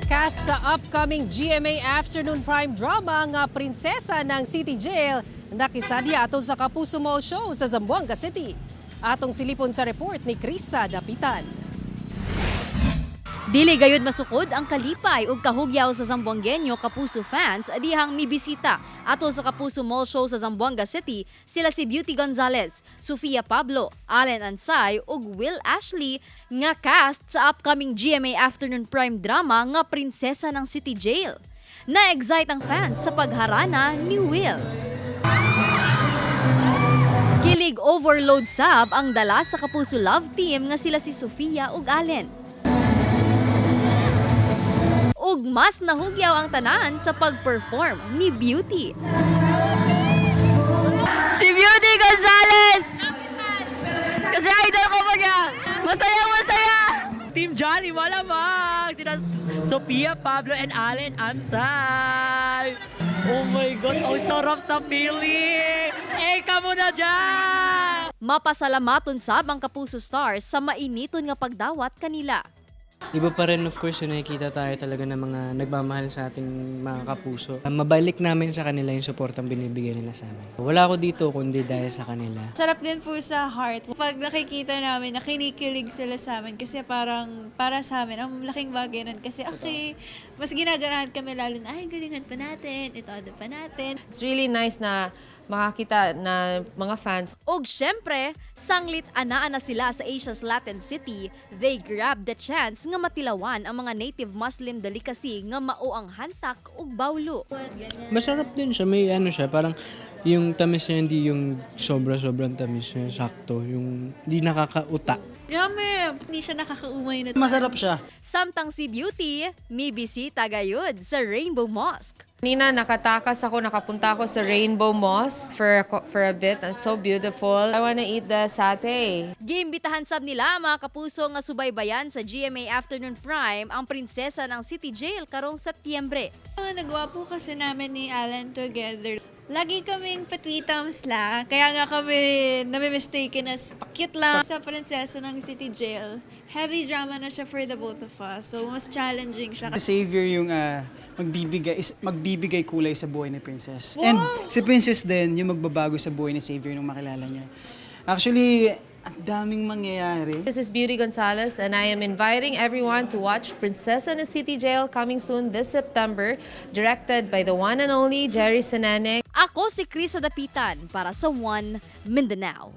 Cast sa upcoming GMA Afternoon Prime drama nga Prinsesa ng City Jail nakisadya ato sa Kapuso Mall Show sa Zamboanga City. Atong silipon sa report ni Krisa Dapitan. Dili gayud masukod ang kalipay ug kahugyaw sa Zamboangueño Kapuso fans dihang mibisita ato sa Kapuso Mall Show sa Zamboanga City sila si Beauty Gonzalez, Sofia Pablo, Allen Ansay ug Will Ashley nga cast sa upcoming GMA Afternoon Prime drama nga Prinsesa ng City Jail. Na-excite ang fans sa pagharana ni Will. Kilig overload sab ang dala sa Kapuso Love Team nga sila si Sofia ug Allen. Ug mas nahugyaw ang tanan sa pag-perform ni Beauty. Si Beauty Gonzalez! Kasi idol ko pa niya! Masaya, masaya! Team Jolly, malamang! Sina Sofia, Pablo, and Allen Ansay! Oh my God, ang sarap sa feeling! Eh, kamo na dyan! Mapasalamaton sab ang Kapuso Stars sa mainiton nga pagdawat kanila. Iba pa rin, of course, yung nakikita tayo talaga ng mga nagmamahal sa ating mga kapuso. Mabalik namin sa kanila yung suportang binibigay nila sa amin. Wala ako dito kundi dahil sa kanila. Sarap din po sa heart. Pag nakikita namin na kinikilig sila sa amin kasi parang para sa amin, ang laking bagay nun kasi okay, mas ginaganahan kami lalo na ay, galingan pa natin, ito ano pa natin. It's really nice na makakita na mga fans. Og syempre, sanglit anaa na sila sa Asia's Latin City, they grabbed the chance nga matilawan ang mga native Muslim delicacy nga mao ang hantak ug bawlo. Masarap din siya. May ano siya, parang yung tamis niya hindi yung sobra-sobrang tamis niya, sakto. Yung hindi nakakauta. Yummy! Hindi siya nakakaumay na. Masarap siya. Samtang si Beauty, mibisita gayud sa Rainbow Mosque. Nina, nakatakas ako, nakapunta ako sa Rainbow Mosque for a bit. It's so beautiful. I wanna eat the satay. Giimbitahan sab nila mga kapuso nga subaybayan sa GMA Afternoon Prime ang prinsesa ng City Jail karong Setyembre. Nagawa po kasi namin ni Alan together. Lagi kaming patwitams lang. Kaya nga kami nami-mistaken as pa-cute lang. Sa Prinsesa ng City Jail, heavy drama na siya for the both of us. So, mas challenging siya. Si Xavier yung magbibigay kulay sa buhay ni Princess. And si Princess din yung magbabago sa buhay ni Xavier nung makilala niya. Actually, ang daming mangyayari. This is Beauty Gonzalez and I am inviting everyone to watch Prinsesa ng City Jail coming soon this September, directed by the one and only Jerry Sinene. Ako si Krisa Dapitan para sa One Mindanao.